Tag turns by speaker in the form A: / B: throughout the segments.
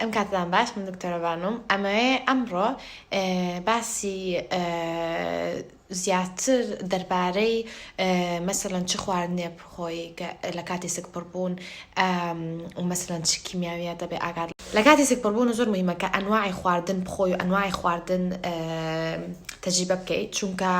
A: ئەم کاتتان باش من دکتۆرە بانوم ئەمەوێ ئەمڕۆ باسی زیاتر دەربارەی مەسەلەن چ خواردنێ بخۆی لە کاتی سکپڕبوون و مەسەلەن چ کیمیاویە دەبێ ئاگات لە کاتی سکپڕبوون زۆر مهمە کە ئەنواعی خواردن بخۆی و ئەنواعی خواردن تەجریبە بکەیت چونکە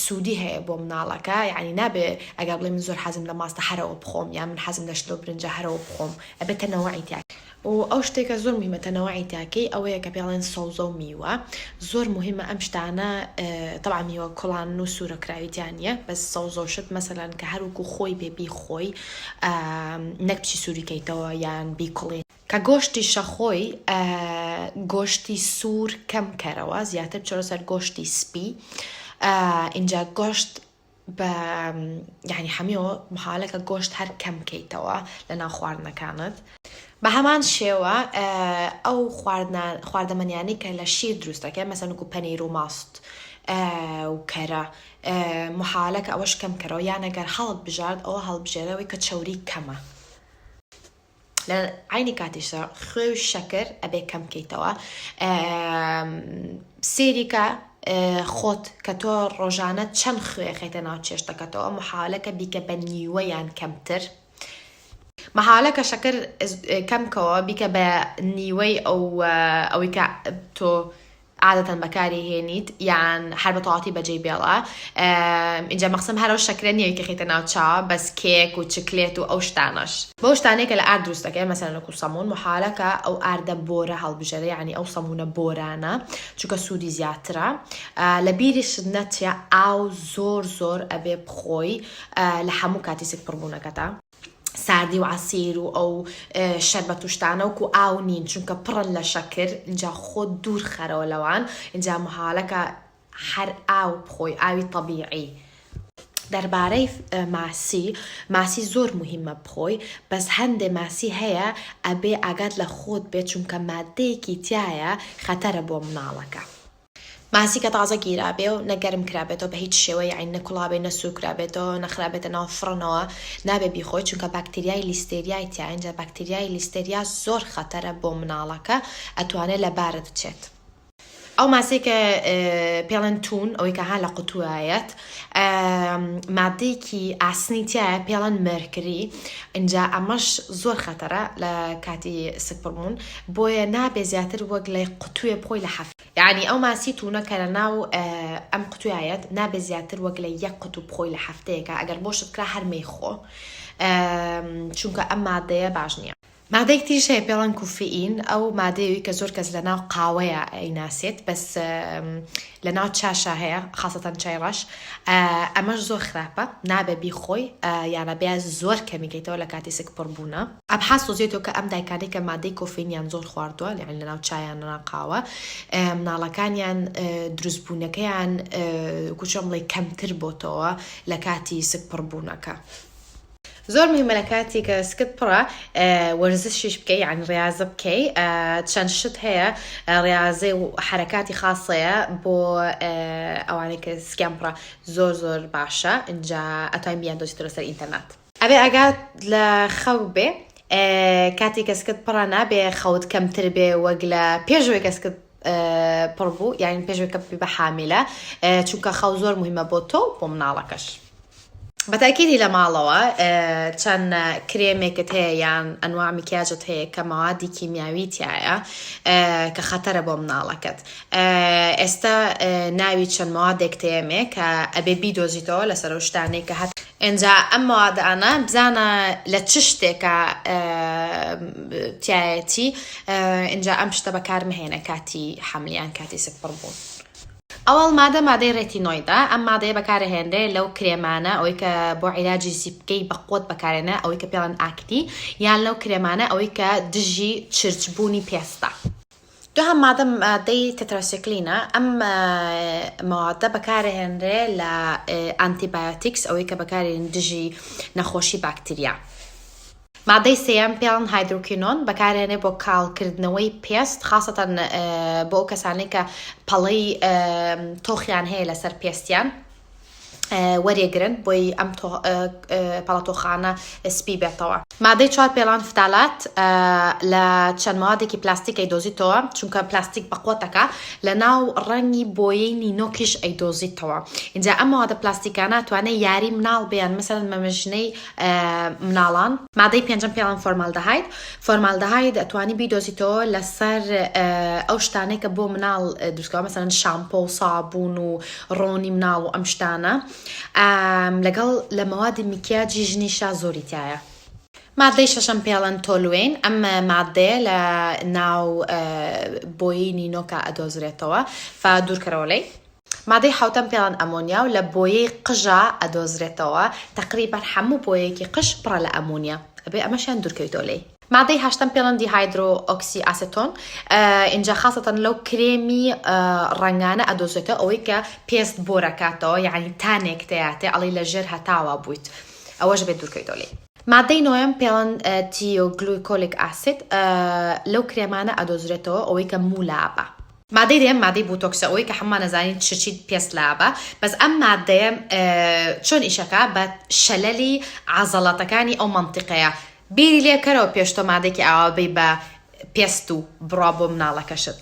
A: سوودی هەیە بۆ مناڵەکە یعنی نابێ ئەگەر بڵێ من زۆر حەزم لە ماستە هەرەوە بخۆم یان من حەزم لە شلۆ برنجە هەرەوە بخۆم ئەبێت تەنەوعی تیا و ئەو شتێکە زۆر مهمە تەنەوعی تاکەی ئەوەیە کە پێڵێن سەوزە و میوە زۆر مهمە ئەم شتانە تەبعا میوە کوڵان و سوورەکراوی تیا نییە بەس سەوزە و شت مەسەلەن کە هەروەکو خۆی بێ بیخۆی نەک بچی سووری کەیتەوە یان بیکوڵی کە گۆشتیشە خۆی گۆشتی سوور کەم کەرەوە زیاتر بچۆرە سەر گۆشتی سپی ئینجا گۆشت بە یعنی حەمیەوە محالەکە گۆشت هەر کەم کەیتەوە لە ناو خواردنەکانت. بە هەمان شێوە ئەو خواردەمەنیانەی کە لە شیر دروست دەکەن مەسەن وەکو پەنیر و ماست و کەرە محالەکە ئەوەش کەم کەرەوە یان ئەگەر هەڵت بژارد ئەوە هەڵبژێرەوەی کە چەوری کەمە. لە عەینی کاتیشدا خوێ و شەکر ئەبێ کەم کەیتەوە سێری کە خۆت کە تۆ ڕۆژانە چەند خوێ خەیتە ناو چێشتەکەتەوە محالەکە بیکە بە نیوە یان کەمتر محالەکە شەکر کەم کەوە بیکە بە نیوەی ئەو ئەوەی کە تۆ عادەتەن بەکاری هێنیت یان هەر بە تەواتی بەجێی بێڵە ئینجا مەقسم هەر ئەو شەکرە نییە کە خیتە ناو چا بەس کێک و چکلێت و ئەو شتانەش بەو شتانەی کە لە ئارد دروست دەکەی مەسەلەن وەکو سەمون محالەکە ئەو ئاردە بۆرە هەڵبژێرە یعنی ئەو سەمونە بۆرانە چونکە سوودی زیاترە لە بیریشت نەچێ ئاو زۆر زۆر ئەبێ بخۆی لە هەموو کاتی سک پڕبوونەکەتا. ساردی و عەسیر و ئەو شەربەت و شتانە وەکو ئاو نین چونکە پڕن لە شەکر ئینجا خۆت دوور خەرەوە لەوان ئینجا محالەکە هەر ئاو بخۆی ئاوی تەبیعی. دەربارەی ماسی ماسی زۆر موهیمە بخۆی بەس هەندێ ماسی هەیە ئەبێ ئاگات لە خۆت بێت چونکە مادەیەکی تیایە خەتەرە بۆ مناڵەکە. ماسی کە تازە گیرابێ و نە گەرم کرابێتەوە بە هیچ شێوە یەعنی نە کوڵابێ نە سوور کرابێتەوە نە خرابێتە ناو فڕنەوە نابێ بیخۆی چونکە باکتریای لیستێریای تیایە ئینجا باکتریای لیستێریا زۆر خەتەرە بۆ مناڵەکە ئەتوانێ لە بارت بچێت. ئەو ماسیەی کە پێڵێن تون ئەوەی کە ها لە قوتوایەت مادەیەکی ئاسنی تایە پێڵەن مێرکری ئینجا ئەمەش زۆر خەتەرە لە کاتی سکپڕبوون بۆیە نابێ زیاتر وەک لە قوتوێ بخۆی لە هەفتە یەعنی ئەو ماسی تونە کە لە ناو ئەم قوتویایەت نابێ زیاتر وەک لە یەک قوتو بخۆی لە هەفتەیەکا ئەگەر بۆشت کرا هەر مەیخۆ چونکە ئەم مادەیە باش نییە. مادەیەک تریش هەیە پێڵەن کوفئین ئەو مادەیەوی کە زۆر کەس لە ناو قاوەیە ئەیناسێت بەس لە ناو چاشا هەیە خاسەتەن چای ڕەش ئەمەش زۆر خراپە نابێ بیخۆی یانە بێ زۆر کەمی کەیتەوە لە کاتی سک پڕ بوونە. ئەبحاس دۆزیەتەوە کە ئەم دایکانەی کە مادەی کۆفینیان زۆر خواردووە یانی لەناو چایان لەناو قاوە مناڵەکانیان دروستبوونەکەیان وەکو چۆن بڵێی کەمتر بۆتەوە لە کاتی سک پڕبوونەکە. زۆر مهمە لە کاتی کە سکت پڕە وەرزشیش بکەی یعنی ڕاضە بکەی چەند شت هەیە ڕاضێ و حرەکاتی خاصەیە بۆ ئەوانەی کە سکیان پڕە زۆر زۆر باشە اینجا ئەتوانین بیان دۆزیتەوە لەسەر ئینتەرنێت. ئەبێ ئاگات لە خەو بێ کاتی کە سکت پڕە نابێ خەوت کەمتر بێ وەک لە پێشەوەی کە سکت پڕ بوو یان پێشەوەی کە ببی بە حامیلە چونکە خەو زۆر مهمە بۆ تۆ بۆ مناڵەکەش. بەتاکیدی لە ماڵەوە چەند کرێمێکت هەیە یان ئەنواع میکیاجت هەیە کە مەوادی کیمیاوی تایە کە خەتەرە بۆ مناڵەکەت ئێستا ناوی چەند مەوادێک تێمێ کە ئەبێ بیدۆزیتەوە لەسەر ئەو شتانەی کە هەت ئینجا ئەم مەوادانە بزانە لە چ شتێکە تایەتی ئینجا ئەم شتە بەکار مەهێنە کاتی حەملیان کاتی سکپڕ بوون. ئەوەڵ مادە مادەی ڕێتینۆیدە ئەم مادەیە بەکارەهێنرێ لەو کرێمانە ئەوەی کە بۆ عیلاجی زیپکەی بەقوەت بەکارێنە ئەوەی کە پێڵەن acne یان لەو کرێمانە ئەوەی کە دژی چرچ بوونی پێستە. دوهەم مادە مادەی تتراسیکلینە ئەم مادە بەکارەهێنرێ لە antibiotics ئەوەی کە بەکارێن دژی نەخۆشی باکتریا. مادەی سێیەم پێڵن hydroquinone بەکارهێنێ بۆ کاڵکردنەوەی پێست خاسەتەن بۆ ئەو کەسانەی کە پەڵەی تۆخیان هەیە لەسەر پێستیان. وەرێگرن بۆی ئەم پەڵەتۆخانە سپی بێتەوە. مادەی چوار پێڵان فتالات لە چەند مەوادێکی پلاستیک ئەیدۆزیتەوە چونکە پلاستیک بەقوەتەکە لە ناو ڕەنگی بۆیەی نینۆکیش ئەیدۆزیتەوە ئینجا ئەم مەوادە پلاستیکانە توانێ یاری مناڵ بێن مەسەلەن مەمەژنەی مناڵان. مادەی پێنجەم پێڵان فۆرمالدەهاید فۆرمالدەهاید ئەتوانی بیدۆزیتەوە لەسەر ئەو شتانەی کە بۆ مناڵ دروستکراوە مەسەلەن شامپۆ و سابوون و ڕۆنی مناڵ و ئەم شتانە لەگەڵ لە مەوادی میکیاجی ژنیشا زۆری تایە. مادەی شەشەم پێڵەن تۆلوێن ئەم مادەیە لە ناو بۆیەی نینۆکا ئەدۆزرێتەوە فا دوورکەرەوە لێی. مادەی حەوتەم پێڵەن ئەمۆنیا و لە بۆیەی قژا ئەدۆزرێتەوە تەقریبەن هەموو بۆیەکی قژ پڕە لە ئەمۆنیا ئەبێ ئەمەشیان دوورکەویتەوە لێی. مادەی هەشتەم پێڵەن دیهایدرۆ ئۆکسی ئاسێتۆن ئینجا خاسەتەن لەو کرێمی ڕەنگانە ئەدۆزێتەوە ئەوەی کە پێست بۆرەکاتەوە یعنی تانێک تیاتێ ئەڵێی لە ژێر هەتاوا بوویت ئەوەش بێت دوورکەویتەوە لێی. مادەی نۆیەم پێڵەن thioglycolic acid لەو کرێمانە ئەدۆزرێتەوە ئەوەی کە موو لابە. مادەی دەیەم مادەی بوتۆکسە ئەوەی کە هەموومان ئەزانین چرچی پێست لابە بەس ئەم مادەیە چۆن ئیشەکا بە شەلەلی عەزەڵاتەکانی ئەو مەنتیقەیە بیری لێ کەرەوە پێش تۆ مادەیەکی ئاوا بەی بە پێست و بڕوا بۆ مناڵەکەشت.